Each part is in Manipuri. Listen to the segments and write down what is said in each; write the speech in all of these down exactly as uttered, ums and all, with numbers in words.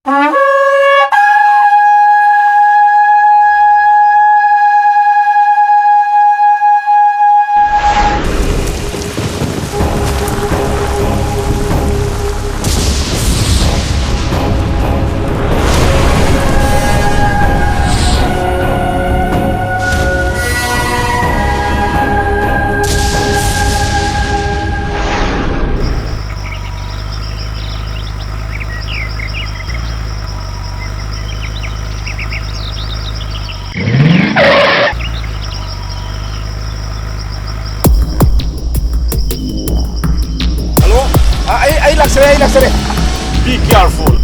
Hello? ꯑ, ꯑꯩ, ꯑꯩ ꯂꯥꯛꯆꯔꯦ, ꯑꯩ ꯂꯥꯛꯆꯔꯦ꯫ Be careful.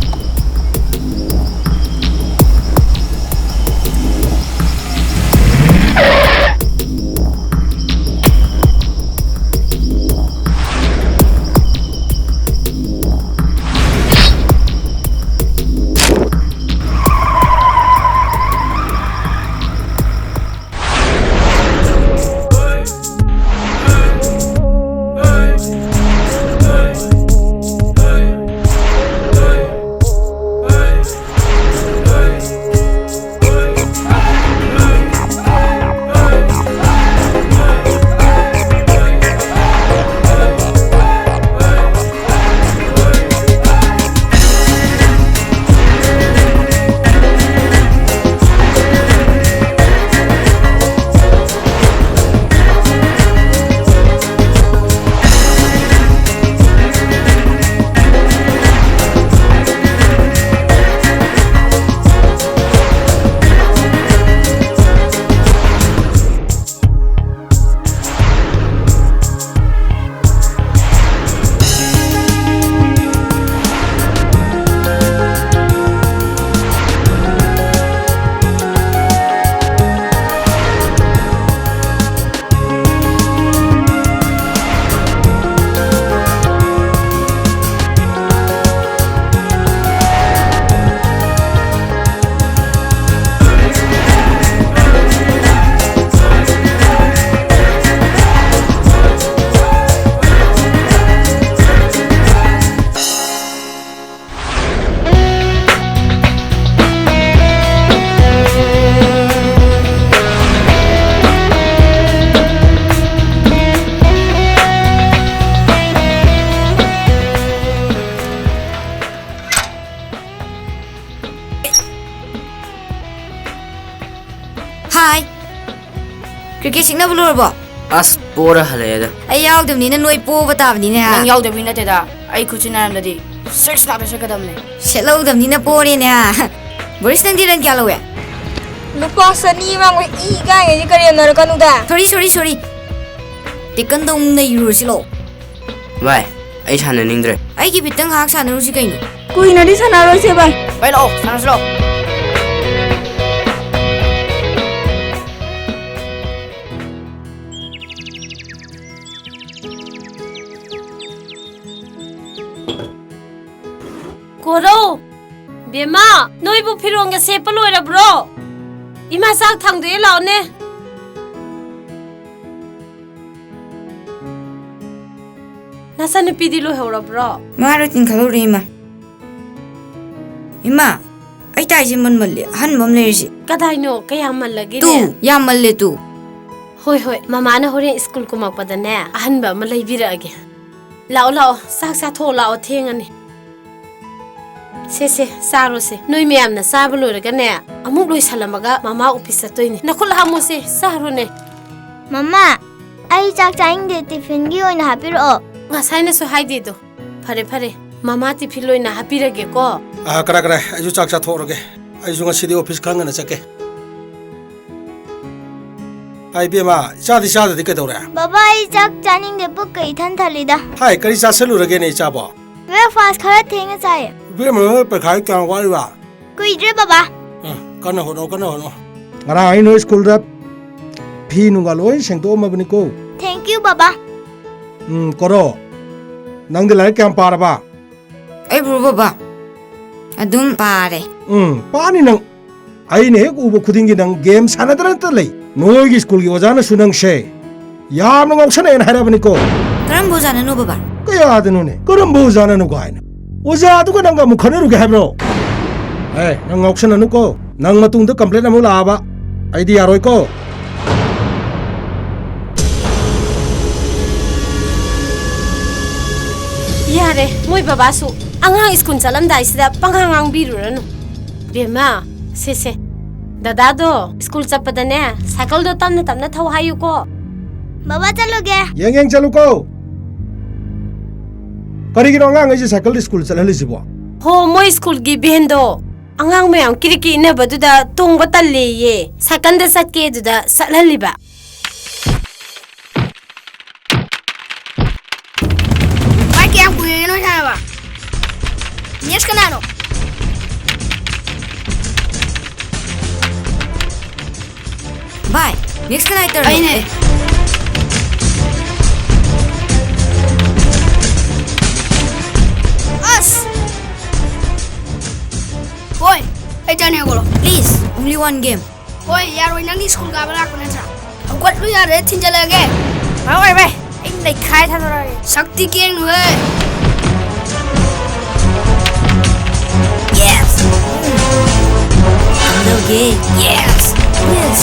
ꯀ꯭ꯔꯤꯀꯦꯠ ꯁꯤꯛꯅꯕ ꯂꯣꯏꯔꯕꯣ? ꯑꯁ, ꯄꯣꯔ ꯍꯜꯂꯛꯑꯦꯗ꯫ ꯑꯩ ꯌꯥꯎꯗꯕꯅꯤꯅ ꯅꯣꯏ ꯄꯣꯕ ꯇꯥꯕꯅꯤꯅꯦ, ꯍꯥ? ꯅꯪ ꯌꯥꯎꯗꯕꯤ ꯅꯠꯇꯦꯗ꯫ ꯑꯩ ꯈꯨꯠꯁꯤꯟꯅꯔꯝꯗꯗꯤ ꯁꯤꯛꯁ ꯉꯥꯛꯇ ꯁꯠꯀꯗꯕꯅꯦ꯫ ꯁꯦꯠꯍꯧꯗꯕꯅꯤꯅ ꯄꯣꯔꯦꯅꯦ, ꯍꯥ? ꯕꯣꯔꯤꯁ, ꯅꯪꯗꯤ ꯔꯟ ꯀꯌꯥ ꯂꯧꯋꯦ? ꯂꯨꯄꯥ ꯆꯅꯤ ꯃꯥꯡꯕ ꯏ ꯀꯥꯏꯉꯩꯁꯦ ꯀꯔꯦꯝꯅꯔꯛꯀꯅꯨꯗ꯫ ꯁꯣꯔꯤ, ꯁꯣꯔꯤ, ꯁꯣꯔꯤ꯫ ꯇꯦꯛꯀꯟꯗ ꯑꯃꯨꯛ ꯅꯩꯔꯨꯔꯁꯤ ꯂꯥꯛꯑꯣ꯫ ꯚꯥꯏ, ꯑꯩ ꯁꯥꯟꯅꯅꯤꯡꯗ꯭ꯔꯦ꯫ ꯑꯩꯒꯤ ꯕꯤꯠꯇ ꯉꯥꯏꯍꯥꯛ ꯁꯥꯟꯅꯔꯨꯁꯤ ꯀꯩꯅꯣ꯫ ꯀꯨꯏꯅꯗꯤ ꯁꯥꯟꯅꯔꯣꯏꯁꯦ ꯚꯥꯏ꯫ ꯚꯥꯏ, ꯂꯥꯛꯑꯣ, ꯁꯥꯟꯅꯔꯁꯤ ꯂꯥꯛꯑꯣ꯫ ꯀꯣꯔꯧ! ꯕꯦꯝꯃ, ꯅꯣꯏꯕꯨ ꯐꯤꯔꯣꯟꯒ ꯁꯦꯠꯄ ꯂꯣꯏꯔꯕ꯭ꯔꯣ? ꯏꯃꯥ ꯆꯥꯛ ꯊꯥꯡꯗꯣꯛꯑꯦ, ꯂꯥꯛꯑꯣꯅꯦ꯫ ꯅꯆꯥꯅꯨꯄꯤꯗꯤ ꯂꯣꯏꯍꯧꯔꯕ꯭ꯔꯣ? ꯃꯥ ꯔꯨꯇꯤꯟ ꯈꯜꯍꯧꯔꯦ, ꯏꯃꯥ꯫ ꯏꯃꯥ, ꯑꯩ ꯇꯥꯏꯁꯦ ꯃꯟꯃꯜꯂꯦ, ꯑꯍꯟꯕ ꯑꯃ ꯂꯩꯔꯤꯁꯦ꯫ ꯀꯗꯥꯏꯅꯣ? ꯀꯌꯥꯝ ꯃꯜꯂꯒꯦꯅꯦ? ꯇꯨ, ꯌꯥꯝ ꯃꯜꯂꯦ ꯇꯨ꯫ ꯍꯣꯏ, ꯍꯣꯏ, ꯃꯃꯥꯅ ꯍꯣꯔꯦꯟ ꯁ꯭ꯀꯨꯜ ꯀꯨꯝꯃꯛꯄꯗꯅꯦ, ꯑꯍꯟꯕ ꯑꯃ ꯂꯩꯕꯤꯔꯛꯑꯒꯦ꯫ ꯂꯥꯛꯑꯣ, ꯂꯥꯛꯑꯣ, ꯆꯥꯛ ꯆꯥꯊꯣꯛꯑꯣ, ꯂꯥꯛꯑꯣ, ꯊꯦꯡꯉꯅꯤ꯫ ꯁꯦ, ꯁꯦ, ꯆꯥꯔꯣꯁꯦ꯫ ꯅꯣꯏ ꯃꯌꯥꯝꯅ ꯆꯥꯕ ꯂꯣꯏꯔꯒꯅꯦ, ꯑꯃꯨꯛ ꯂꯣꯏꯁꯜꯂꯝꯃꯒ ꯃꯃꯥ ꯑꯣꯐꯤꯁ ꯆꯠꯇꯣꯏꯅꯤ꯫ ꯅꯈꯨꯠ ꯍꯥꯝꯃꯣꯁꯦ, ꯆꯥꯔꯣꯅꯦ꯫ ꯃꯃꯥ, ꯑꯩ ꯆꯥꯛ ꯆꯥꯅꯤꯡꯗꯦ, ꯇꯤꯐꯤꯟꯒꯤ ꯑꯣꯏꯅ ꯍꯥꯞꯄꯤꯔꯛꯑꯣ꯫ ꯉꯁꯥꯏꯅꯁꯨ ꯍꯥꯏꯗꯦꯗꯣ꯫ ꯐꯔꯦ, ꯐꯔꯦ, ꯃꯃꯥ ꯇꯤꯐꯤꯟ ꯑꯣꯏꯅ ꯍꯥꯞꯄꯤꯔꯒꯦꯀꯣ꯫ ꯑꯥ, ꯀꯔꯥꯏ, ꯀꯔꯥꯏ, ꯑꯩꯁꯨ ꯆꯥꯛ ꯆꯥꯊꯣꯛꯑꯔꯒꯦ꯫ ꯑꯩꯁꯨ ꯉꯁꯤꯗꯤ ꯑꯣꯐꯤꯁ ꯈꯔ ꯉꯟꯅ ꯆꯠꯀꯦ꯫ ꯑꯥ, ꯏꯕꯦꯝꯃ, ꯆꯥꯗꯤ ꯆꯥꯗꯗꯤ ꯀꯩꯗꯧꯔꯦ? ꯕꯕꯥ, ꯑꯩ ꯆꯥꯛ ꯆꯥꯅꯤꯡꯗꯦ, ꯄꯨꯛꯀ ꯏꯊꯟ ꯊꯜꯂꯤꯗ꯫ ꯍꯥꯏ, ꯀꯔꯤ ꯆꯥꯁꯜꯂꯨꯔꯒꯦꯅꯦ ꯏꯆꯥꯕꯣ? ꯕ꯭ꯔꯦꯛꯐꯥꯁ ꯈꯔ ꯊꯦꯡꯅ ꯆꯥꯏꯌꯦ꯫ ꯏꯕꯦꯝꯃ, ꯅꯣꯏ ꯄꯩꯈꯥ ꯀꯌꯥꯝ ꯋꯥꯠꯂꯤꯕ? ꯀꯨꯏꯗ꯭ꯔꯦ, ꯕꯕꯥ꯫ ꯑ, ꯀꯟꯅ ꯍꯣꯠꯅꯧ, ꯀꯟꯅ ꯍꯣꯠꯅꯧ꯫ ꯉꯔꯥꯡ ꯑꯩ ꯅꯣꯏ ꯁ꯭ꯀꯨꯜꯗ ꯐꯤ ꯅꯨꯡꯒ ꯂꯣꯏ ꯁꯦꯡꯗꯣꯛꯑꯝꯃꯕꯅꯤꯀꯣ꯫ Thank you, ꯕꯕꯥ꯫ ꯎꯝ, ꯀꯣꯔꯣ, ꯅꯪꯗꯤ ꯂꯥꯏꯔꯤꯛ ꯀꯌꯥꯝ ꯄꯥꯔꯕ? ꯑꯩꯕꯨꯔꯣ, ꯕꯕꯥ? ꯑꯗꯨꯝ ꯄꯥꯔꯦ꯫ ꯎꯝ, ꯄꯥꯅꯤ ꯅꯪ꯫ ꯑꯩꯅ ꯍꯦꯛ ꯎꯕ ꯈꯨꯗꯤꯡꯒꯤ ꯅꯪ ꯒꯦꯝ ꯁꯥꯟꯅꯗꯅꯇ ꯂꯩ꯫ ꯅꯣꯏꯒꯤ ꯁ꯭ꯀꯨꯜꯒꯤ ꯑꯣꯖꯥꯅꯁꯨ ꯅꯪꯁꯦ ꯌꯥꯝꯅ ꯉꯥꯎꯁꯟꯅꯩꯅ ꯍꯥꯏꯔꯕꯅꯤꯀꯣ꯫ ꯀꯔꯝꯕ ꯑꯣꯖꯥꯅꯅꯣ, ꯕꯕꯥ? ꯀꯌꯥꯗꯅꯣꯅꯦ? ꯀꯔꯝꯕ ꯑꯣꯖꯥꯅꯅꯣ ꯀꯥꯏꯅ? ꯑꯣꯖꯥꯗꯨꯒ ꯅꯪꯒ ꯑꯃꯨꯛ ꯈꯠꯅꯔꯨꯒꯦ ꯍꯥꯏꯕ꯭ꯔꯣ? ꯑꯦ, ꯅꯪ ꯉꯥꯎꯁꯟꯅꯅꯨꯀꯣ꯫ ꯅꯪ ꯃꯇꯨꯡꯗ ꯀꯝꯄ꯭ꯂꯦꯟ ꯑꯃꯨꯛ ꯂꯥꯛꯑꯕ, ꯑꯩꯗꯤ ꯌꯥꯔꯣꯏꯀꯣ꯫ ꯌꯥꯔꯦ, ꯃꯣꯏ ꯕꯕꯥꯁꯨ ꯑꯉꯥꯡ ꯁ꯭ꯀꯨꯜ ꯆꯠꯂꯝꯗꯥꯏꯁꯤꯗ ꯄꯉꯥꯡ ꯉꯥꯡꯕꯤꯔꯨꯔꯅꯨ꯫ ꯕꯦꯝꯃ, ꯁꯦ, ꯁꯦ, ꯗꯗꯥꯗꯣ ꯁ꯭ꯀꯨꯜ ꯆꯠꯄꯗꯅꯦ, ꯁꯥꯏꯀꯜꯗꯣ ꯇꯞꯅ ꯇꯞꯅ ꯊꯧ ꯍꯥꯏꯌꯨꯀꯣ꯫ ꯕꯕꯥ, ꯆꯠꯂꯨꯒꯦ꯫ ꯌꯦꯡ ꯌꯦꯡ ꯆꯠꯂꯨꯀꯣ꯫ ꯀꯔꯤꯒꯤꯅꯣ ꯑꯉꯥꯡꯈꯩꯁꯦ ꯁꯥꯏꯀꯜꯗ ꯁ꯭ꯀꯨꯜ ꯆꯠꯍꯜꯂꯤꯁꯤꯕꯣ? ꯍꯣ, ꯃꯣꯏ ꯁ꯭ꯀꯨꯜꯒꯤ ꯚꯦꯟꯗꯣ ꯑꯉꯥꯡ ꯃꯌꯥꯝ ꯀꯤꯔꯤ ꯀꯤ ꯏꯟꯅꯕꯗꯨꯗ ꯇꯣꯡꯕ ꯇꯜꯂꯦꯌꯦ, ꯁꯥꯏꯀꯜꯗ ꯆꯠꯀꯦ ꯑꯗꯨꯗ ꯆꯠꯍꯜꯂꯤꯕ꯫ ꯚꯥꯏ, ꯀꯌꯥꯝ ꯀꯨꯏꯔꯒꯦ ꯅꯣꯏ ꯁꯥꯟꯅꯕ? ꯅꯦꯛꯁ ꯀꯅꯥꯅꯣ? ꯚꯥꯏ, ꯅꯦꯛꯁ ꯀꯅꯥꯏ ꯇꯔꯟꯅꯣ? ꯑꯩꯅꯦ꯫ ꯑꯦ꯫ ꯑꯁ! ꯍꯣꯏ, ꯑꯩ turn ꯍꯦꯟꯒꯠꯂꯣ꯫ Please, only one game. ꯍꯣꯏ, ꯌꯥꯔꯣꯏ, ꯅꯪꯗꯤ ꯁ꯭ꯀꯨꯜ ꯀꯥꯕ ꯂꯥꯛꯄ ꯅꯠꯇ꯭ꯔꯥ? ꯍꯧꯒꯠꯂꯨ ꯌꯥꯔꯦ, ꯊꯤꯟꯖꯜꯂꯛꯑꯒꯦ꯫ ꯉꯥꯏꯈꯣ ꯚꯥꯏ, ꯑꯩ ꯅꯩꯈꯥꯏ ꯊꯥꯗꯣꯔꯛꯑꯒꯦ꯫ ꯁꯛꯇꯤ ꯀꯦꯡꯅꯨꯍꯦ꯫ Yes! ꯀꯝꯗꯧꯒꯦ? Yes! Yes!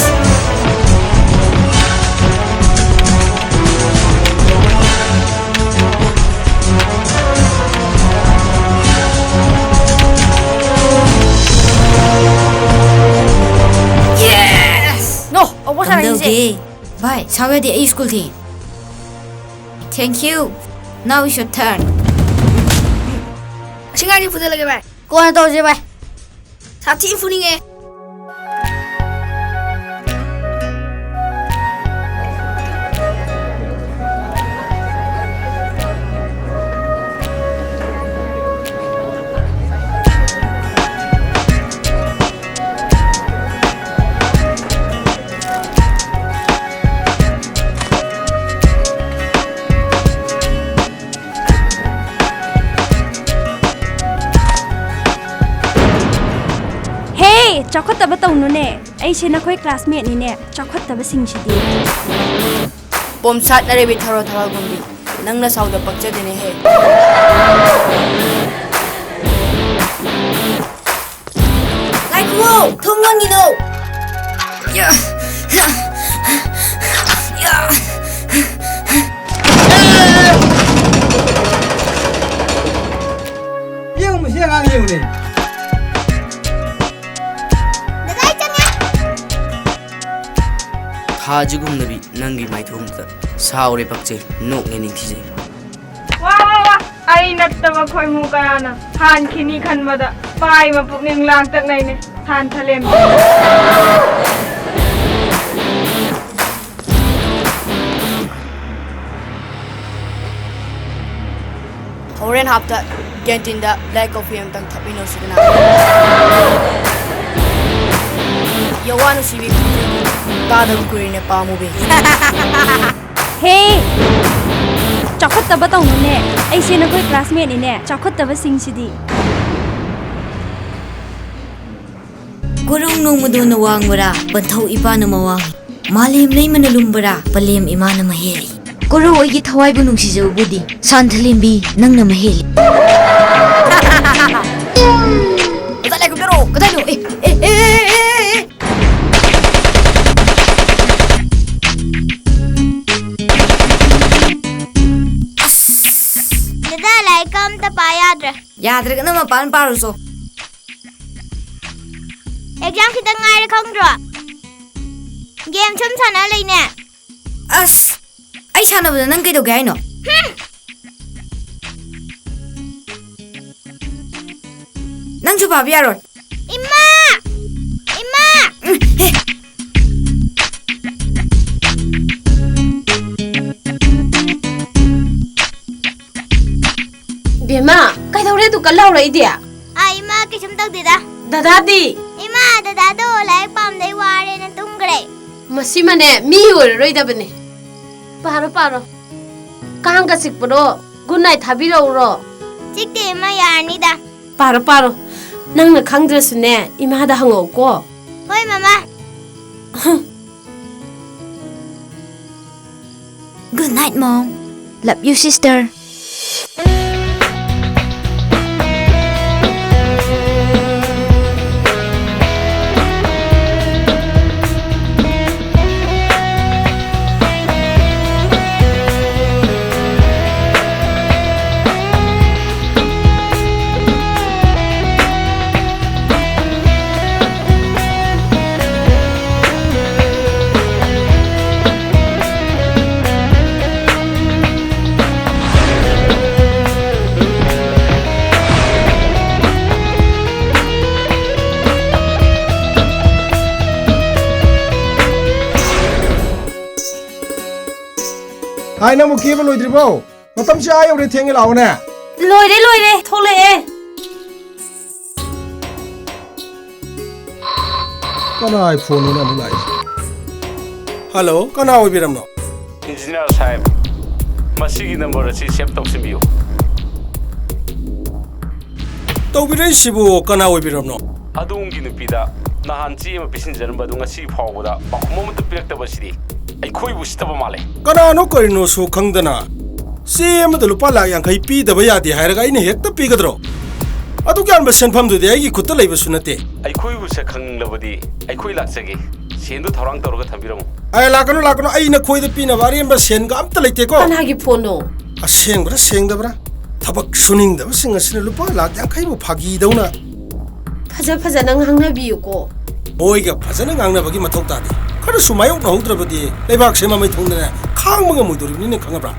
Yes! No! ꯑꯃꯨꯛ ꯁꯥꯟꯅꯈꯤꯁꯦ꯫ ꯀꯝꯗꯧꯒꯦ? ꯚꯥꯏ, ꯁꯥꯎ ꯌꯥꯗꯦ, ꯑꯩ ꯁ꯭ꯀꯨꯜ ꯊꯦꯡꯉꯦ꯫ Thank you. Now it's your turn. ꯑꯁꯤ ꯉꯥꯏꯗꯤ ꯐꯨꯗꯠꯂꯒꯦ, ꯚꯥꯏ꯫ ꯀꯣꯟꯅ ꯇꯧꯔꯁꯦ, ꯚꯥꯏ꯫ ꯁꯥꯊꯤ ꯐꯨꯅꯤꯡꯉꯦ꯫ ꯍꯦ, ꯆꯥꯎꯈꯠꯇꯕ ꯇꯧꯅꯨꯅꯦ꯫ ꯑꯩꯁꯦ ꯅꯈꯣꯏ ꯀ꯭ꯂꯥꯁꯃꯦꯠꯅꯤꯅꯦ, ꯆꯥꯎꯈꯠꯇꯕꯁꯤꯡꯁꯤꯗꯤ꯫ ꯄꯣꯝꯁꯥꯠꯅꯔꯦ ꯊꯔꯣ ꯊꯔꯥꯜꯒꯨꯝꯕꯤ, ꯅꯪꯅ ꯁꯥꯎꯗ ꯄꯛꯆꯗꯦꯅꯦꯍꯦ꯫ ꯂꯥꯏ ꯈꯨꯔꯨ, ꯊꯣꯡ ꯂꯣꯟꯒꯤꯅꯣ꯫ ꯌꯥ! ꯌꯥ! ꯌꯦꯡꯉꯨ, ꯃꯁꯤ ꯑꯉꯥꯡ ꯌꯦꯡꯉꯨꯅꯦ꯫ ꯗꯗꯥ, ꯑꯩ ꯆꯪꯉꯦ꯫ ꯑꯖꯤꯒꯨꯝꯂꯕꯤ ꯅꯪꯒꯤ ꯃꯥꯏꯊꯣꯡꯗꯨꯗ ꯁꯥꯎꯔꯦ ꯄꯛꯆꯩ, ꯅꯣꯛꯉꯦ ꯅꯤꯡꯊꯤꯖꯩ꯫ ꯋꯥ, ꯋꯥ, ꯋꯥ! ꯑꯩ ꯅꯠꯇꯕ ꯈꯣꯏꯃꯨ ꯀꯌꯥꯅ ꯍꯥꯟꯈꯤꯅꯤ ꯈꯟꯕꯗ ꯄꯥꯏ ꯃꯄꯨꯛꯅꯤꯡ ꯂꯥꯡꯇꯛꯅꯩꯅꯦ, ꯁꯥꯟꯊꯂꯦꯝꯕꯤ꯫ ꯍꯣꯔꯦꯟ ꯍꯥꯞꯇ ꯀꯦꯟꯇꯤꯟꯗ ꯕ꯭ꯂꯦꯛ ꯀꯣꯐꯤ ꯑꯃꯇꯪ ꯊꯛꯃꯤꯟꯅꯧꯁꯤꯗꯅ꯫ ꯌꯥꯋꯥ ꯅꯨꯡꯁꯤꯕꯤ ꯈꯣꯟꯖꯦꯜꯗꯨ ꯇꯥꯗꯕ ꯀꯨꯏꯔꯦꯅꯦ, ꯄꯥꯝꯃꯨꯕꯤ꯫ ꯍꯦ! ꯆꯥꯎꯈꯠꯇꯕ ꯇꯧꯅꯨꯅꯦ꯫ ꯑꯩꯁꯦ ꯅꯈꯣꯏ ꯀ꯭ꯂꯥꯁꯃꯦꯠꯅꯤꯅꯦ꯫ ꯆꯥꯎꯈꯠꯇꯕꯁꯤꯡꯁꯤꯗꯤ꯫ ꯀꯣꯔꯧ ꯅꯣꯡꯃꯗꯣꯟꯅ ꯋꯥꯡꯕꯔꯥ, ꯄꯟꯊꯧ ꯏꯄꯥꯅ ꯃꯋꯥꯡ꯫ ꯃꯥꯂꯦꯝ ꯂꯩꯃꯅ ꯂꯨꯝꯕꯔꯥ, ꯄꯂꯦꯝ ꯏꯃꯥꯅ ꯃꯍꯦꯜꯂꯤ꯫ ꯀꯣꯔꯧ ꯑꯩꯒꯤ ꯊꯋꯥꯏꯕꯨ ꯅꯨꯡꯁꯤꯖꯕꯕꯨꯗꯤ, ꯁꯥꯟꯊꯂꯦꯝꯕꯤ ꯅꯪꯅ ꯃꯍꯦꯜꯂꯤ꯫ ꯑꯣꯖꯥ ꯂꯥꯏ ꯈꯨꯔꯨꯝꯖꯔꯣ꯫ ꯀꯗꯥꯏꯅꯣ? ꯑꯦ, ꯑꯦ, ꯑꯦ꯫ ꯗꯗꯥ, ꯂꯥꯏꯔꯤꯛꯀ ꯑꯝꯇ ꯄꯥ ꯌꯥꯗ꯭ꯔꯦ꯫ ꯌꯥꯗ꯭ꯔꯒꯅ ꯃꯄꯥꯟ ꯄꯥꯔꯨꯆꯣ꯫ ꯑꯦꯛꯖꯥꯝ ꯈꯤꯇꯪ ꯉꯥꯏꯔꯦ ꯈꯪꯗ꯭ꯔꯣ? ꯒꯦꯝ ꯁꯨꯝ ꯁꯥꯟꯅ ꯂꯩꯅꯦ꯫ ꯑꯁ, ꯑꯩ ꯁꯥꯟꯅꯕꯗ ꯅꯪ ꯀꯩꯗꯧꯒꯦ ꯍꯥꯏꯅꯣ? ꯍꯨꯝ! ꯅꯪꯁꯨ ꯄꯥꯕ ꯌꯥꯔꯣꯏ꯫ ꯏꯃꯥ! ꯏꯃꯥ! ꯎꯝ, ꯍꯦ꯫ ꯕꯦꯝꯃ, ꯀꯩꯗꯧꯔꯦ ꯑꯗꯨꯛ ꯀꯟ ꯂꯥꯎꯔꯛꯏꯗꯤ? ꯑꯥ, ꯏꯃꯥ, ꯀꯩꯁꯨꯝ ꯇꯧꯗꯦꯗ꯫ ꯗꯗꯥꯗꯤ? ꯏꯃꯥ, ꯗꯗꯥꯗꯣ ꯂꯥꯏꯔꯤꯛ ꯄꯥꯝꯗꯩ ꯋꯥꯔꯦꯅ ꯇꯨꯝꯈ꯭ꯔꯦ꯫ ꯃꯁꯤꯃꯅꯦ, ꯃꯤ ꯑꯣꯏꯔꯔꯣꯏꯗꯕꯅꯦ꯫ ꯄꯥꯔꯣ, ꯄꯥꯔꯣ꯫ ꯀꯥꯡꯒ ꯆꯤꯛꯄ꯭ꯔꯣ? Good night ꯊꯥꯕꯤꯔꯛꯎꯔꯣ? ꯆꯤꯛꯇꯦ, ꯏꯃꯥ, ꯌꯥꯔꯅꯤꯗ꯫ ꯄꯥꯔꯣ, ꯄꯥꯔꯣ꯫ ꯅꯪꯅ ꯈꯪꯗ꯭ꯔꯁꯨꯅꯦ, ꯏꯃꯥꯗ ꯍꯪꯉꯛꯎꯀꯣ꯫ ꯍꯣꯏ, ꯃꯃꯥ꯫ Good night, Mom. Love you, sister. ꯍꯥꯏ, ꯅꯪꯕꯨ ꯀꯦꯕ ꯂꯣꯏꯗ꯭ꯔꯤꯕꯣ? ꯃꯇꯝꯁꯦ ꯑꯥ ꯌꯧꯔꯦ, ꯊꯦꯡꯉꯦ, ꯂꯥꯛꯑꯣꯅꯦ꯫ ꯂꯣꯏꯔꯦ, ꯂꯣꯏꯔꯦ, ꯊꯣꯛꯂꯛꯑꯦ꯫ ꯀꯅꯥꯏ ꯐꯣꯟꯅꯣꯅꯦ ꯑꯃꯨꯛ ꯂꯥꯛꯏꯁꯦ? ꯍꯜꯂꯣ, ꯀꯅꯥ ꯑꯣꯏꯕꯤꯔꯕꯅꯣ? ꯏꯟꯖꯤꯅꯤꯌꯥꯔ ꯁꯥꯍꯦꯕ, ꯃꯁꯤꯒꯤ ꯅꯝꯕꯔ ꯑꯁꯤ ꯁꯦꯚ ꯇꯧꯁꯤꯟꯕꯤꯌꯨ꯫ ꯇꯧꯕꯤꯔꯛꯏꯁꯤꯕꯨ ꯀꯅꯥ ꯑꯣꯏꯕꯤꯔꯕꯅꯣ? ꯑꯗꯣꯝꯒꯤ ꯅꯨꯄꯤꯗ ꯅꯍꯥꯟ ꯆꯦ ꯑꯃ ꯄꯤꯁꯤꯟꯖꯔꯝꯕ ꯑꯗꯨ ꯉꯁꯤ ꯐꯥꯎꯕꯗ ꯄꯥꯎꯈꯨꯝ ꯑꯃꯠꯇ ꯄꯤꯔꯛꯇꯕ ꯑꯁꯤꯗꯤ ꯑꯩꯈꯣꯏꯕꯨ ꯎꯁꯤꯠꯇꯕ ꯃꯥꯜꯂꯦ꯫ ꯀꯅꯥꯅꯣ ꯀꯔꯤꯅꯣꯁꯨ ꯈꯪꯗꯅ ꯆꯦ ꯑꯃꯗ ꯂꯨꯄꯥ ꯂꯥꯈ ꯌꯥꯡꯈꯩ ꯄꯤꯗꯕ ꯌꯥꯗꯦ ꯍꯥꯏꯔꯒ ꯑꯩꯅ ꯍꯦꯛꯇ ꯄꯤꯒꯗ꯭ꯔꯣ? ꯑꯗꯨꯛ ꯌꯥꯝꯕ ꯁꯦꯟꯐꯝꯗꯨꯗꯤ ꯑꯩꯒꯤ ꯈꯨꯠꯇ ꯂꯩꯕꯁꯨ ꯅꯠꯇꯦ꯫ ꯑꯩꯈꯣꯏꯕꯨ ꯁꯛ ꯈꯪꯂꯕꯗꯤ ꯑꯩꯈꯣꯏ ꯂꯥꯛꯆꯒꯦ꯫ ꯁꯦꯟꯗꯨ ꯊꯧꯔꯥꯡ ꯇꯧꯔꯒ ꯊꯝꯕꯤꯔꯝꯃꯨ꯫ ꯑꯦ, ꯂꯥꯛꯀꯅꯨ, ꯂꯥꯛꯀꯅꯨ, ꯑꯩ ꯅꯈꯣꯏꯗ ꯄꯤꯅꯕ ꯑꯔꯦꯝꯕ ꯁꯦꯟꯒ ꯑꯝꯇ ꯂꯩꯇꯦꯀꯣ꯫ ꯀꯅꯥꯒꯤ ꯐꯣꯟꯅꯣ? ꯑꯁꯦꯡꯕ꯭ꯔꯥ ꯁꯦꯡꯗꯕ꯭ꯔꯥ? ꯊꯕꯛ ꯁꯨꯅꯤꯡꯗꯕꯁꯤꯡ ꯑꯁꯤꯅ ꯂꯨꯄꯥ ꯂꯥꯈ ꯌꯥꯡꯈꯩꯕꯨ ꯐꯥꯒꯤꯗꯧꯅ꯫ ꯐꯖ ꯐꯖꯅ ꯉꯥꯡꯅꯕꯤꯌꯨꯀꯣ꯫ ꯃꯣꯏꯒ ꯐꯖꯅ ꯉꯥꯡꯅꯕꯒꯤ ꯃꯊꯧ ꯇꯥꯗꯦ꯫ ꯈꯔꯁꯨ ꯃꯥꯌꯣꯛꯅꯍꯧꯗ꯭ꯔꯕꯗꯤ ꯂꯩꯕꯥꯛꯁꯦ ꯃꯃꯩ ꯊꯣꯡꯗꯅ ꯈꯥꯡꯕ ꯉꯝꯃꯣꯏꯗꯧꯔꯤꯕꯅꯤꯅ, ꯈꯪꯉꯕ꯭ꯔꯥ?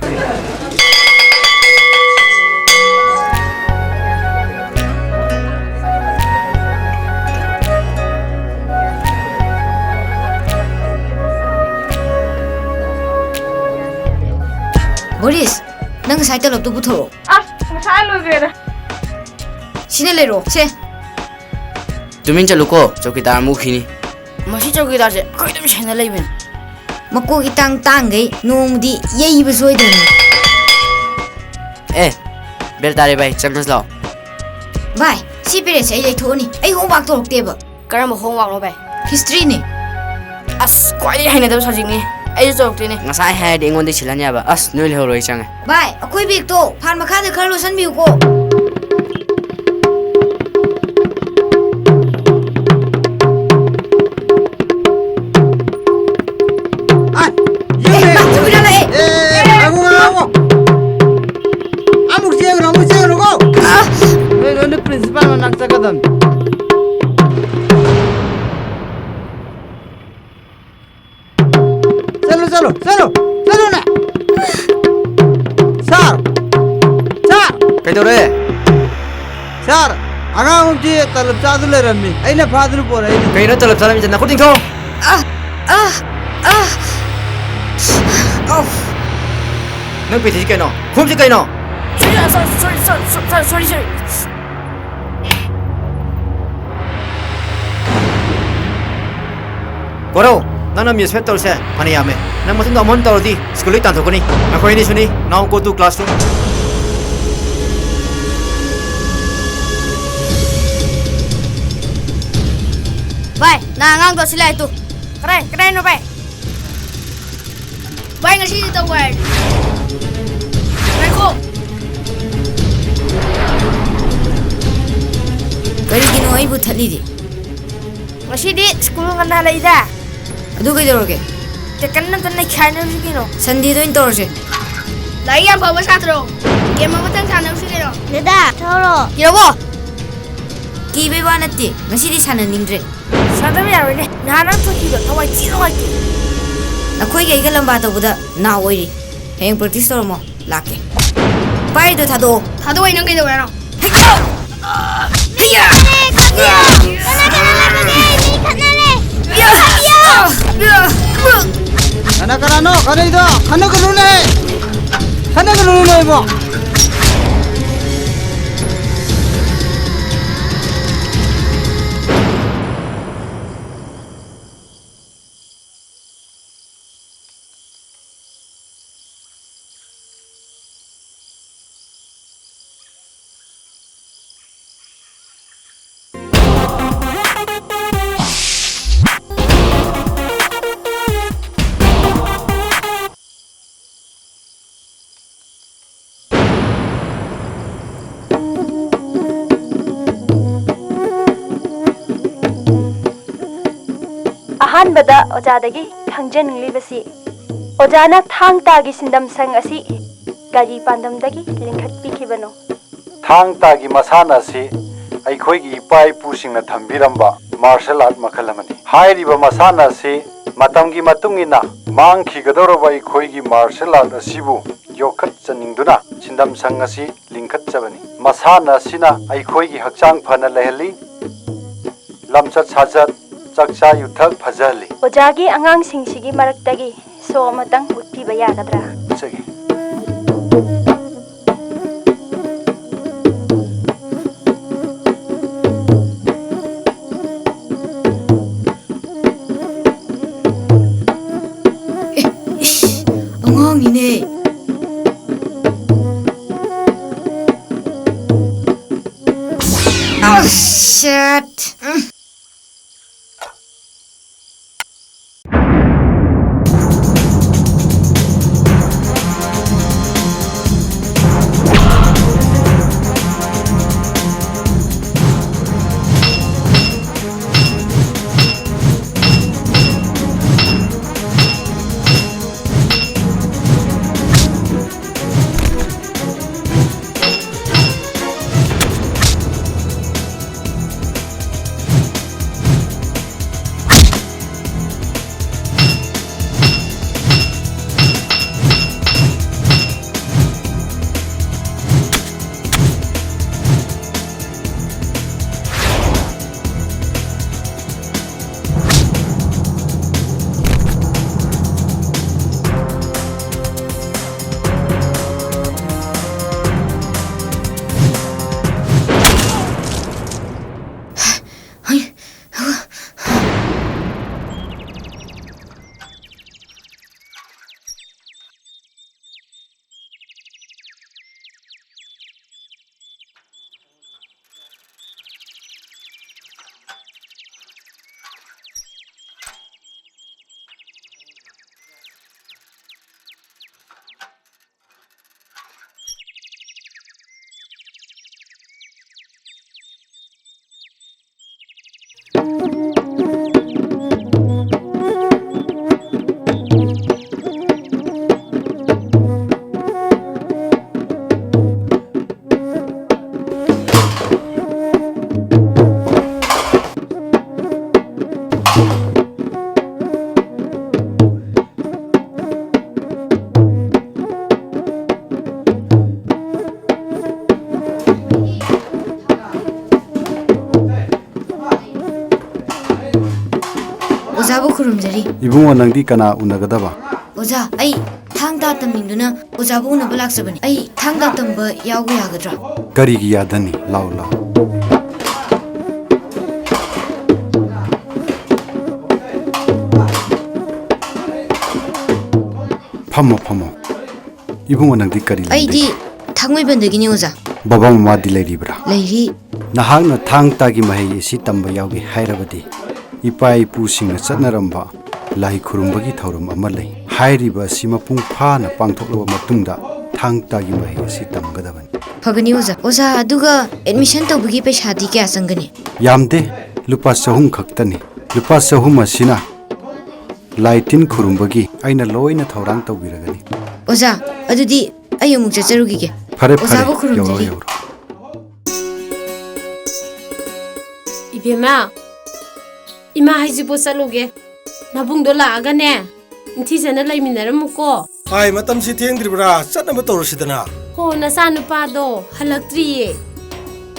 ꯕꯣꯔꯤꯁ, ꯅꯪ ꯉꯁꯥꯏ ꯇꯂꯞꯇꯣ ꯄꯨꯊꯣꯔꯛꯑꯣ꯫ ꯑꯁ, ꯉꯁꯥꯏ ꯂꯣꯏꯈ꯭ꯔꯦꯗ꯫ ꯁꯤꯅ ꯂꯩꯔꯣ, ꯁꯦ꯫ ꯇꯨꯃꯤꯟ ꯆꯠꯂꯨꯀꯣ, ꯆꯧꯀꯤꯗꯥꯔ ꯑꯃ ꯎꯈꯤꯅꯤ꯫ ꯃꯁꯤ ꯆꯧꯀꯤꯗꯥꯔꯁꯦ ꯑꯩꯈꯣꯏ ꯑꯗꯨꯝ ꯁꯦꯟꯅ ꯂꯩꯕꯅꯤ꯫ ꯃꯀꯣꯛ ꯏꯇꯥꯡ ꯇꯥꯡꯈꯩ ꯅꯣꯡꯃꯗꯤ ꯌꯩꯕ ꯁꯣꯏꯗ꯭ꯔꯕꯅꯤ꯫ ꯑꯦ, ꯕꯦꯜ ꯇꯥꯔꯦ ꯚꯥꯏ, ꯆꯪꯉꯁꯤ ꯂꯥꯛꯑꯣ꯫ ꯚꯥꯏ, ꯁꯤ ꯄꯦꯔꯦꯠꯁꯦ ꯑꯩ ꯂꯩꯊꯣꯛꯑꯅꯤ꯫ ꯑꯩ ꯍꯣꯝꯋꯥꯛ ꯇꯧꯔꯛꯇꯦꯕ꯫ ꯀꯔꯝꯕ ꯍꯣꯝꯋꯥꯛꯅꯣ ꯚꯥꯏ? ꯍꯤꯁꯇ꯭ꯔꯤꯅꯤ꯫ ꯑꯁ, ꯈ꯭ꯋꯥꯏꯗꯒꯤ ꯍꯩꯅꯗꯕ ꯁꯕꯖꯦꯛꯅꯤ꯫ ꯑꯩꯁꯨ ꯇꯧꯔꯛꯇꯣꯏꯅꯦ꯫ ꯉꯁꯥꯏ ꯍꯥꯏꯔꯗꯤ ꯑꯩꯉꯣꯟꯗ ꯁꯤꯜꯍꯟ ꯌꯥꯕ꯫ ꯑꯁ, ꯅꯣꯏ ꯂꯩꯍꯧꯔꯣ, ꯑꯩ ꯆꯪꯉꯦ꯫ ꯚꯥꯏ, ꯑꯩꯈꯣꯏ ꯕꯦꯒꯇꯣ ꯐꯥꯟ ꯃꯈꯥꯗ ꯈꯔ ꯂꯣꯠꯁꯟꯕꯤꯌꯨꯀꯣ꯫ ꯑꯥꯏ, ꯑꯦ, ꯌꯦꯡꯉꯦ꯫ ꯕꯥ, ꯆꯧꯀꯤꯗꯥꯔ ꯂꯥꯛꯑꯦ꯫ ꯑꯦ, ꯉꯥꯏꯈꯣ, ꯉꯥꯏꯈꯣ꯫ ꯑꯃꯨꯛ ꯆꯦꯟꯒꯅꯨ, ꯑꯃꯨꯛ ꯆꯦꯟꯒꯅꯨꯀꯣ꯫ ꯑꯥ! ꯅꯣꯏ ꯂꯣꯏꯅ ꯄ꯭ꯔꯤꯟꯁꯤꯄꯥꯜ ꯃꯅꯥꯛ ꯆꯠꯀꯗꯕꯅꯤ꯫ ꯆꯠꯂꯨ, ꯆꯠꯂꯨ, ꯆꯠꯂꯨ, ꯆꯠꯂꯨꯅꯦ꯫ ꯁꯥꯔ! ꯁꯥꯔ! ꯀꯩꯗꯧꯔꯦ? ꯁꯥꯔ, ꯑꯉꯥꯡ ꯑꯃꯗꯤ ꯇꯂꯞ ꯆꯥꯗꯨ ꯂꯩꯔꯝꯃꯤ꯫ ꯑꯩꯅ ꯐꯥꯗꯨꯅ ꯄꯣꯔꯛꯏꯅꯤ꯫ ꯀꯩꯅꯣ ꯇꯂꯞ ꯆꯥꯔꯝꯃꯤꯁꯦ? ꯅꯈꯨꯠ ꯇꯤꯡꯊꯣꯛꯑꯣ꯫ ꯑ, ꯑ, ꯑ, ꯑꯐ꯫ ꯅꯪ ꯄꯤꯊꯤꯁꯤ ꯀꯩꯅꯣ? ꯈꯨꯝꯁꯤ ꯀꯩꯅꯣ? ꯁꯣꯔꯤ, ꯁꯣꯔꯤ, ꯁꯣꯔꯤ꯫ ꯀꯣꯔꯧ, ꯅꯪꯅ ꯃꯤꯁ ꯐꯦꯠ ꯇꯧꯔꯤꯁꯦ ꯐꯅ ꯌꯥꯝꯃꯦ꯫ ꯅꯪ ꯃꯇꯨꯡꯗ ꯑꯃꯨꯛ ꯍꯟꯅ ꯇꯧꯔꯗꯤ ꯁ꯭ꯀꯨꯜꯗꯩ ꯇꯥꯟꯊꯣꯛꯀꯅꯤ꯫ ꯅꯈꯣꯏ ꯑꯅꯤꯁꯨꯅꯤ꯫ Now go to classroom꯫ ꯚꯥꯏ, ꯅꯪ ꯑꯉꯥꯡꯗꯣ ꯑꯁꯤ ꯂꯥꯛꯑꯦ ꯇꯨ꯫ ꯀꯗꯥꯏ, ꯀꯗꯥꯏꯅꯣ ꯚꯥꯏ? ꯚꯥꯏ, ꯉꯁꯤꯗꯤ ꯇꯧꯕ ꯍꯥꯏꯔꯗꯤ꯫ ꯉꯥꯏꯈꯣ꯫ ꯀꯔꯤꯒꯤꯅꯣ ꯑꯩꯕꯨ ꯊꯠꯂꯤꯗꯤ? ꯉꯁꯤꯗꯤ ꯁ꯭ꯀꯨꯜ ꯉꯟꯅ ꯍꯜꯂꯛꯏꯗ꯫ ꯑꯗꯨ ꯀꯩꯗꯧꯔꯒꯦ? ꯇꯦꯀꯟ ꯅꯠꯇꯅ ꯅꯩꯈꯥꯏꯅꯔꯁꯤ ꯀꯩꯅꯣ꯫ ꯁꯟꯗꯦꯗ ꯑꯣꯏꯅ ꯇꯧꯔꯁꯦ꯫ ꯂꯥꯏꯔꯤꯛ ꯌꯥꯝ ꯐꯕ ꯁꯥꯇ꯭ꯔꯣ꯫ ꯒꯦꯝ ꯑꯃꯇꯪ ꯁꯥꯟꯅꯔꯨꯁꯤ ꯀꯩꯅꯣ꯫ ꯗꯗꯥ, ꯊꯧꯔꯣ꯫ ꯀꯤꯔꯣꯕꯣ! ꯀꯤꯕꯩ ꯋꯥ ꯅꯠꯇꯦ, ꯉꯁꯤꯗꯤ ꯁꯥꯟꯅꯅꯤꯡꯗ꯭ꯔꯦ꯫ ꯁꯥꯟꯅꯕ ꯌꯥꯔꯣꯏꯅꯦ꯫ ꯅꯍꯥꯟ ꯅꯪ ꯊꯣꯛꯈꯤꯕꯗꯣ ꯊꯋꯥꯏ ꯊꯤ ꯅꯨꯡꯉꯥꯏꯇꯦ꯫ ꯅꯈꯣꯏꯒꯤ ꯑꯩꯒ ꯂꯝꯕꯥ ꯇꯧꯕꯗ ꯅꯥ ꯑꯣꯏꯔꯤ꯫ ꯍꯌꯦꯡ ꯄ꯭ꯔꯦꯛꯇꯤꯁ ꯇꯧꯔꯝꯃꯣ, ꯂꯥꯛꯀꯦ꯫ ꯄꯥꯏꯗꯣ ꯊꯥꯗꯣꯛꯑꯣ꯫ ꯊꯥꯗꯣꯛꯑꯣ, ꯅꯪ ꯀꯩꯗꯧꯔꯦ ꯍꯥꯏꯅꯣ? ꯍꯩꯌꯥ! ꯀꯅꯥ ꯀꯅꯥ ꯂꯩꯕꯒꯦ? ꯃꯤ ꯈꯠꯅꯔꯦ! ꯀꯅꯥ ꯀꯅꯥꯅꯣ ꯈꯠꯅꯩꯗꯣ? ꯈꯠꯅꯒꯅꯨꯅꯦ! ꯈꯠꯅꯒꯅꯨꯅꯦ ꯏꯕꯣ! ꯑꯍꯥꯟꯕꯗ ꯑꯣꯖꯥꯗꯒꯤ ꯈꯪꯖꯅꯤꯡꯂꯤꯕꯁꯤ, ꯑꯣꯖꯥꯅ ꯊꯥꯡ ꯇꯥꯒꯤ ꯁꯤꯟꯗꯝ ꯁꯪ ꯑꯁꯤ ꯀꯔꯤ ꯄꯥꯟꯗꯝꯗꯒꯤ ꯂꯤꯡꯈꯠꯄꯤꯈꯤꯕꯅꯣ? ꯊꯥꯡ ꯇꯥꯒꯤ ꯃꯁꯥꯟꯅ ꯑꯁꯤ ꯑꯩꯈꯣꯏꯒꯤ ꯏꯄꯥ ꯏꯄꯨꯁꯤꯡꯅ ꯊꯝꯕꯤꯔꯝꯕ ꯃꯥꯔꯁꯦꯜ ꯑꯥꯔꯠ ꯃꯈꯜ ꯑꯃꯅꯤ꯫ ꯍꯥꯏꯔꯤꯕ ꯃꯁꯥꯟꯅ ꯑꯁꯤ ꯃꯇꯝꯒꯤ ꯃꯇꯨꯡ ꯏꯟꯅ ꯃꯥꯡꯈꯤꯒꯗꯧꯔꯕ ꯑꯩꯈꯣꯏꯒꯤ ꯃꯥꯔꯁꯦꯜ ꯑꯥꯔꯠ ꯑꯁꯤꯕꯨ ꯌꯣꯛꯈꯠꯆꯅꯤꯡꯗꯨꯅ ꯁꯤꯟꯗꯝ ꯁꯪ ꯑꯁꯤ ꯂꯤꯡꯈꯠꯆꯕꯅꯤ꯫ ꯃꯁꯥꯟꯅ ꯑꯁꯤꯅ ꯑꯩꯈꯣꯏꯒꯤ ꯍꯛꯆꯥꯡ ꯐꯅ ꯂꯩꯍꯜꯂꯤ, ꯂꯝꯆꯠ ꯁꯥꯖꯠ, ꯆꯥꯛꯆꯥ ꯌꯨꯊꯛ ꯐꯖꯍꯜꯂꯤ꯫ ꯑꯣꯖꯥꯒꯤ ꯑꯉꯥꯡꯁꯤꯡꯁꯤꯒꯤ ꯃꯔꯛꯇꯒꯤ ꯁꯣ ꯑꯃꯇꯪ ꯎꯠꯄꯤꯕ ꯌꯥꯒꯗ꯭ꯔꯥ? ꯎꯠꯆꯒꯦ꯫ ꯑꯣꯖꯥꯕꯨ ꯈꯨꯔꯨꯝꯖꯔꯤ꯫ ꯏꯕꯨꯡꯉꯣ, ꯅꯪꯗꯤ ꯀꯅꯥ ꯎꯅꯒꯗꯕ? ꯑꯣꯖꯥ, ꯑꯩ ꯊꯥꯡ ꯇꯥ ꯇꯝꯅꯤꯡꯗꯨꯅ ꯑꯣꯖꯥꯕꯨ ꯎꯅꯕ ꯂꯥꯛꯆꯕꯅꯤ꯫ ꯑꯩ ꯊꯥꯡ ꯇꯥ ꯇꯝꯕ ꯌꯥꯎꯕ ꯌꯥꯒꯗ꯭ꯔꯥ? ꯀꯔꯤꯒꯤ ꯌꯥꯗꯅꯤ? ꯂꯥꯎ, ꯂꯥꯎ꯫ ꯐꯝꯃꯣ, ꯐꯝꯃꯣ꯫ ꯏꯕꯨꯡꯉꯣ, ꯅꯪꯗꯤ ꯀꯔꯤ ꯂꯝꯗꯒꯤ? ꯑꯩꯗꯤ ꯊꯥꯡꯃꯩꯕꯟꯗꯒꯤꯅꯤ, ꯑꯣꯖꯥ꯫ ꯕꯕꯥ ꯃꯃꯥꯗꯤ ꯂꯩꯔꯤꯕ꯭ꯔꯥ? ꯂꯩꯔꯤ꯫ ꯅꯍꯥꯛꯅ ꯊꯥꯡ ꯇꯥꯒꯤ ꯃꯍꯩ ꯑꯁꯤ ꯇꯝꯕ ꯌꯥꯎꯒꯦ ꯍꯥꯏꯔꯕꯗꯤ, ꯏꯄꯥ ꯏꯄꯨꯁꯤꯡꯅ ꯆꯠꯅꯔꯝꯕ ꯂꯥꯏ ꯈꯨꯔꯨꯝꯕꯒꯤ ꯊꯧꯔꯝ ꯑꯃ ꯂꯩ꯫ ꯍꯥꯏꯔꯤꯕ ꯑꯁꯤ ꯃꯄꯨꯡ ꯐꯥꯅ ꯄꯥꯡꯊꯣꯛꯂꯕ ꯃꯇꯨꯡꯗ ꯊꯥꯡ ꯇꯥꯒꯤ ꯃꯍꯩ ꯑꯁꯤ ꯇꯝꯒꯗꯕꯅꯤ꯫ ꯐꯒꯅꯤ, ꯑꯣꯖꯥ꯫ ꯑꯣꯖꯥ, ꯑꯗꯨꯒ admission ꯇꯧꯕꯒꯤ ꯄꯩꯁꯥꯗꯤ ꯀꯌꯥ ꯆꯪꯒꯅꯤ? ꯌꯥꯝꯗꯦ, ꯂꯨꯄꯥ ꯆꯍꯨꯝ ꯈꯛꯇꯅꯤ꯫ ꯂꯨꯄꯥ ꯆꯍꯨꯝ ꯑꯁꯤꯅ ꯂꯥꯏ ꯇꯤꯟ ꯈꯨꯔꯨꯝꯕꯒꯤ ꯑꯩꯅ ꯂꯣꯏꯅ ꯊꯧꯔꯥꯡ ꯇꯧꯕꯤꯔꯒꯅꯤ꯫ ꯑꯣꯖꯥ, ꯑꯗꯨꯗꯤ ꯑꯩ ꯑꯃꯨꯛ ꯆꯠꯆꯔꯨꯈꯤꯒꯦ꯫ ꯐꯔꯦ, ꯐꯔꯦ꯫ ꯑꯣꯖꯥꯕꯨ ꯈꯨꯔꯨꯝꯖꯔꯤ꯫ ꯌꯧꯔꯣ, ꯌꯧꯔꯣ꯫ ꯏꯕꯦꯝꯃ, ꯏꯃꯥ ꯍꯩꯖꯤꯡꯄꯣꯠ ꯆꯠꯂꯨꯒꯦ꯫ ꯅꯕꯨꯡꯗꯣ ꯂꯥꯛꯑꯒꯅꯦ, ꯅꯤꯡꯊꯤꯖꯅ ꯂꯩꯃꯤꯟꯅꯔꯝꯃꯨꯀꯣ꯫ ꯍꯥꯏ, ꯃꯇꯝꯁꯤ ꯊꯦꯡꯗ꯭ꯔꯤꯕ꯭ꯔꯥ? ꯆꯠꯅꯕ ꯇꯧꯔꯁꯤꯗꯅ꯫ ꯍꯣ, ꯅꯆꯥꯅꯨꯄꯥꯗꯣ ꯍꯜꯂꯛꯇ꯭ꯔꯤꯌꯦ꯫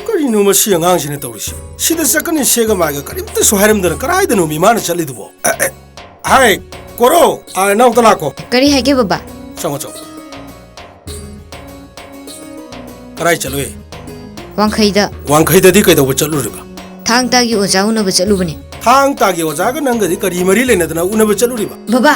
ꯀꯔꯤꯅꯣ ꯃꯁꯤ ꯑꯉꯥꯡꯁꯤꯅ ꯇꯧꯔꯤꯁꯤ? ꯁꯤꯗ ꯆꯠꯀꯅꯤ ꯁꯦꯒ ꯃꯥꯏꯒ ꯀꯔꯤꯝꯇꯁꯨ ꯍꯥꯏꯔꯝꯗꯅ ꯀꯗꯥꯏꯗꯅꯣ ꯃꯤ ꯃꯥꯅ ꯆꯠꯂꯤꯗꯨꯕꯣ? ꯑꯦ, ꯑꯦ, ꯍꯥꯏ, ꯀꯣꯔꯣ, ꯑꯥ, ꯅꯅꯥꯎꯇ ꯂꯥꯛꯀꯣ꯫ ꯀꯔꯤ ꯍꯥꯏꯒꯦ, ꯕꯕꯥ? ꯆꯪꯉꯣ, ꯆꯪꯉꯣ꯫ ꯀꯗꯥꯏ ꯆꯠꯂꯨꯏ? ꯋꯥꯡꯈꯩꯗ꯫ ꯋꯥꯡꯈꯩꯗꯗꯤ ꯀꯩꯗꯧꯕ ꯆꯠꯂꯨꯔꯤꯕ? ꯊꯥꯡ ꯇꯥꯒꯤ ꯑꯣꯖꯥ ꯎꯅꯕ ꯆꯠꯂꯨꯕꯅꯦ꯫ ꯊꯥꯡ ꯇꯥꯒꯤ ꯑꯣꯖꯥꯒ ꯅꯪꯒꯗꯤ ꯀꯔꯤ ꯃꯔꯤ ꯂꯩꯅꯗꯅ ꯎꯅꯕ ꯆꯠꯂꯨꯔꯤꯕ? ꯕꯕꯥ,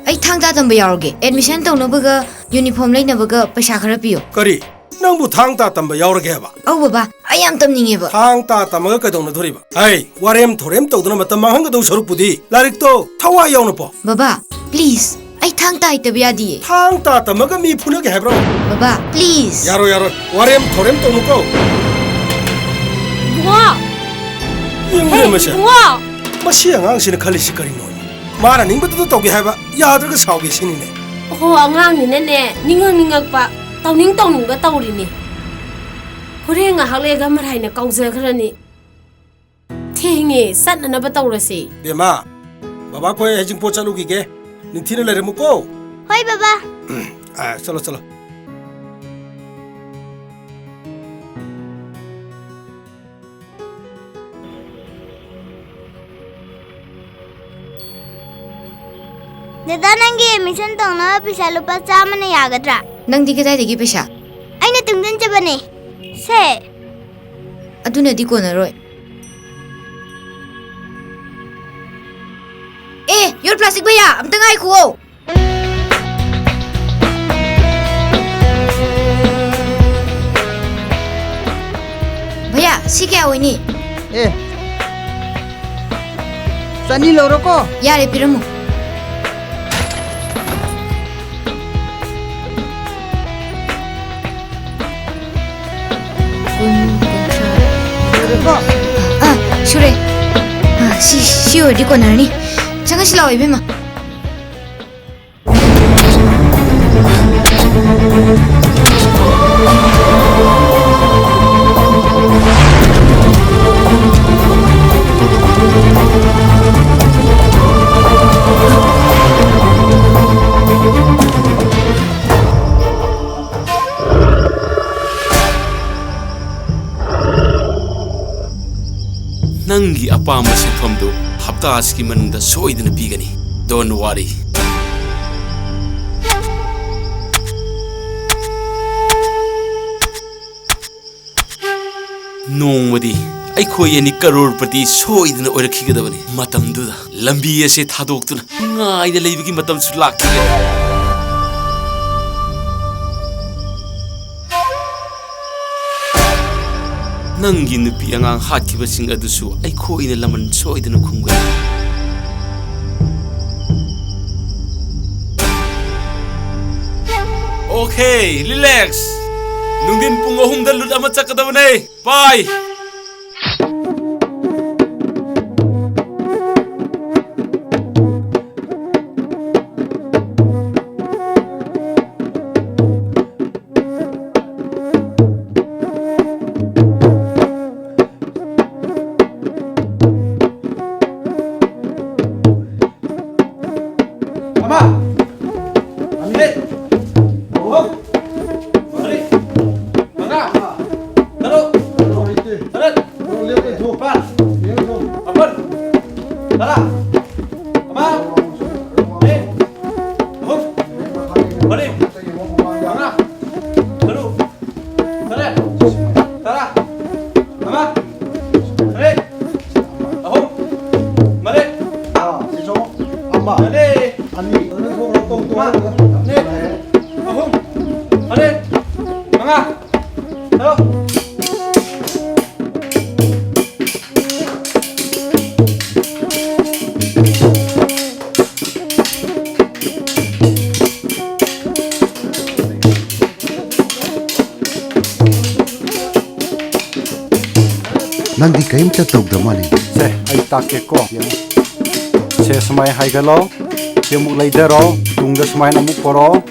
ꯑꯩ ꯊꯥꯡ ꯇꯥ ꯇꯝꯕ ꯌꯥꯎꯔꯒꯦ꯫ Admission ꯇꯧꯅꯕꯒ uniform ꯂꯩꯅꯕꯒ ꯄꯩꯁꯥ ꯈꯔ ꯄꯤꯌꯣ꯫ ꯀꯔꯤ? ꯅꯪꯕꯨ ꯊꯥꯡ ꯇꯥ ꯇꯝꯕ ꯌꯥꯎꯔꯒꯦ ꯍꯥꯏꯕ? ꯑꯧ ꯕꯕꯥ, ꯑꯩ ꯌꯥꯝ ꯇꯝꯅꯤꯡꯉꯦꯕ꯫ ꯊꯥꯡ ꯇꯥ ꯇꯝꯃꯒ ꯀꯩꯗꯧꯅꯗꯣꯔꯤꯕ? ꯍꯩ, ꯋꯥꯔꯦꯝ ꯊꯧꯔꯦꯝ ꯇꯧꯗꯅ ꯃꯇꯝ ꯃꯥꯡꯍꯟꯒꯗꯧ ꯁꯔꯨꯛꯄꯨꯗꯤ ꯂꯥꯏꯔꯤꯛꯇꯣ ꯊꯋꯥꯏ ꯌꯥꯎꯅ ꯄꯥꯎ꯫ ꯕꯕꯥ, please, ꯑꯩ ꯊꯥꯡ ꯇꯥ ꯍꯩꯇꯕ ꯌꯥꯗꯤꯌꯦ꯫ ꯊꯥꯡ ꯇꯥ ꯇꯝꯃꯒ ꯃꯤ ꯐꯨꯅꯒꯦ ꯍꯥꯏꯕ꯭ꯔꯣ? ꯕꯕꯥ, please꯫ ꯌꯥꯔꯣꯏ, ꯌꯥꯔꯣꯏ, ꯋꯥꯔꯦꯝ ꯊꯧꯔꯦꯝ ꯇꯧꯅꯨꯀꯣ꯫ ꯏꯕꯨꯡꯉꯣ! ꯌꯦꯡꯉꯨꯅꯦ ꯍꯦ, ꯃꯁꯦ꯫ ꯏꯕꯨꯡꯉꯣ! ꯃꯁꯤ ꯑꯉꯥꯡꯁꯤꯅ ꯈꯜꯂꯤꯁꯤ ꯀꯔꯤꯅꯣ? ꯃꯥꯅ ꯅꯤꯡꯕꯗꯨꯗ ꯇꯧꯒꯦ ꯍꯥꯏꯕ, ꯌꯥꯗ꯭ꯔꯒ ꯁꯥꯎꯒꯦ ꯁꯤꯅꯤꯅꯦ꯫ ꯑꯣꯍꯣ, ꯑꯉꯥꯡꯅꯤꯅꯅꯦ, ꯅꯤꯡꯉꯛ ꯅꯤꯡꯉꯛꯄ, ꯇꯧꯅꯤꯡ ꯇꯧꯅꯤꯡꯕ ꯇꯧꯔꯤꯅꯤ꯫ ꯍꯣꯔꯦꯟ ꯉꯥꯏꯍꯥꯛ ꯂꯩꯔꯒ ꯃꯔꯥꯏꯅ ꯀꯥꯎꯖꯈ꯭ꯔꯅꯤ꯫ ꯊꯦꯡꯉꯦ, ꯆꯠꯅꯅꯕ ꯇꯧꯔꯁꯤ꯫ ꯕꯦꯝꯃ, ꯕꯕꯥ ꯈꯣꯏ ꯍꯩꯖꯤꯡꯄꯣꯠ ꯆꯠꯂꯨꯈꯤꯒꯦ꯫ ꯅꯤꯡꯊꯤꯅ ꯂꯩꯔꯝꯃꯨꯀꯣ꯫ ꯍꯣꯏ, ꯕꯕꯥ꯫ ꯑ, ꯆꯠꯂꯣ, ꯆꯠꯂꯣ꯫ ꯗꯗꯥ, ꯅꯪꯒꯤ admission ꯇꯧꯅꯕ ꯄꯩꯁꯥ ꯂꯨꯄꯥ ꯆꯥꯝꯃꯅ ꯌꯥꯒꯗ꯭ꯔꯥ? ꯅꯪꯗꯤ ꯀꯗꯥꯏꯗꯒꯤ ꯄꯩꯁꯥ? ꯑꯩꯅ ꯇꯨꯡꯁꯤꯟꯖꯕꯅꯦ꯫ ꯁꯦ꯫ ꯑꯗꯨꯅꯗꯤ ꯀꯣꯟꯅꯔꯣꯏ꯫ ꯑꯦ, your plastic ꯚꯩꯌꯥ, ꯑꯝꯇ ꯉꯥꯏꯈꯨꯑꯣ꯫ ꯚꯩꯌꯥ, ꯁꯤ ꯀꯌꯥ ꯑꯣꯏꯅꯤ? ꯑꯦ, ꯆꯅꯤ ꯂꯧꯔꯣꯀꯣ꯫ ꯌꯥꯔꯦ, ꯄꯤꯔꯝꯃꯣ꯫ ꯀꯨꯟ, ꯀꯨꯟꯊ꯭ꯔꯥ꯫ ꯁꯨꯔꯦꯀꯣ? ꯑꯥ, ꯁꯨꯔꯦ꯫ ꯑꯥ, ꯁꯤ, ꯁꯤ ꯑꯣꯏꯔꯗꯤ ꯀꯣꯟꯅꯔꯅꯤ꯫ ꯆꯪꯉꯁꯤ ꯂꯥꯛꯑꯣ, ꯏꯕꯦꯝꯃ꯫ ꯅꯪꯒꯤ ꯑꯄꯥꯝꯕ ꯁꯤꯟꯐꯝꯗꯨ ꯍꯞꯇꯥ ꯑꯁꯤꯒꯤ ꯃꯅꯨꯡꯗ ꯁꯣꯏꯗꯅ ꯄꯤꯒꯅꯤ꯫ Don't worry. ꯅꯣꯡꯃꯗꯤ ꯑꯩꯈꯣꯏ ꯑꯅꯤ ꯀꯔꯣꯔꯄꯇꯤ ꯁꯣꯏꯗꯅ ꯑꯣꯏꯔꯛꯈꯤꯒꯗꯕꯅꯤ꯫ ꯃꯇꯝꯗꯨꯗ ꯂꯝꯕꯤ ꯑꯁꯤ ꯊꯥꯗꯣꯛꯇꯨꯅ ꯉꯥꯏꯅ ꯂꯩꯕꯒꯤ ꯃꯇꯝꯁꯨ ꯂꯥꯛꯈꯤꯒꯅꯤ꯫ ꯅꯪꯒꯤ ꯅꯨꯄꯤ ꯑꯉꯥꯡ ꯍꯥꯠꯈꯤꯕꯁꯤꯡ ꯑꯗꯨꯁꯨ ꯑꯩꯈꯣꯏꯅ ꯂꯃꯟ ꯁꯣꯏꯗꯅ ꯈꯨꯝꯒꯅꯤ꯫ Okay, relax. ꯅꯨꯡꯊꯤꯟ ꯄꯨꯡ ꯑꯍꯨꯝꯗ ꯂꯨꯠ ꯑꯃ ꯆꯠꯀꯗꯕꯅꯦ꯫ Bye. ꯇꯔꯦꯠ, ꯑꯍꯨꯝ, ꯃꯔꯤ, ꯃꯉꯥ, ꯇꯔꯨꯛ, ꯇꯔꯦꯠ, ꯅꯤꯄꯥꯜ, ꯃꯥꯄꯜ, ꯇꯔꯥ, ꯑꯃ, ꯑꯅꯤ, ꯑꯍꯨꯝ, ꯃꯔꯤ, ꯃꯉꯥ, ꯇꯔꯨꯛ, ꯇꯔꯦꯠ, ꯇꯔꯥ, ꯑꯃ, ꯇꯔꯦꯠ, ꯑꯍꯨꯝ, ꯃꯔꯤ, ꯑꯥ, ꯁꯤꯁꯨ ꯑꯃ, ꯃꯔꯤ, ꯑꯅꯤ, ꯑꯃ, ꯑꯅꯤ, ꯑꯍꯨꯝ, ꯃꯔꯤ, ꯃꯉꯥ, ꯇꯔꯨꯛ꯫ ꯅꯪꯗꯤ ꯀꯔꯤꯝꯇ ꯇꯧꯗ꯭ꯔ ꯃꯥꯜꯂꯦ꯫ ꯁꯦ, ꯑꯩ ꯇꯥꯛꯀꯦꯀꯣ, ꯌꯦꯡꯉꯨ꯫ ꯁꯦ, ꯁꯨꯃꯥꯏꯅ ꯍꯥꯏꯒꯠꯂꯣ꯫ ꯁꯤ ꯑꯃꯨꯛ ꯂꯩꯊꯔꯣ꯫ ꯇꯨꯡꯗ ꯁꯨꯃꯥꯏꯅ ꯑꯃꯨꯛ ꯄꯣꯔꯛꯑꯣ꯫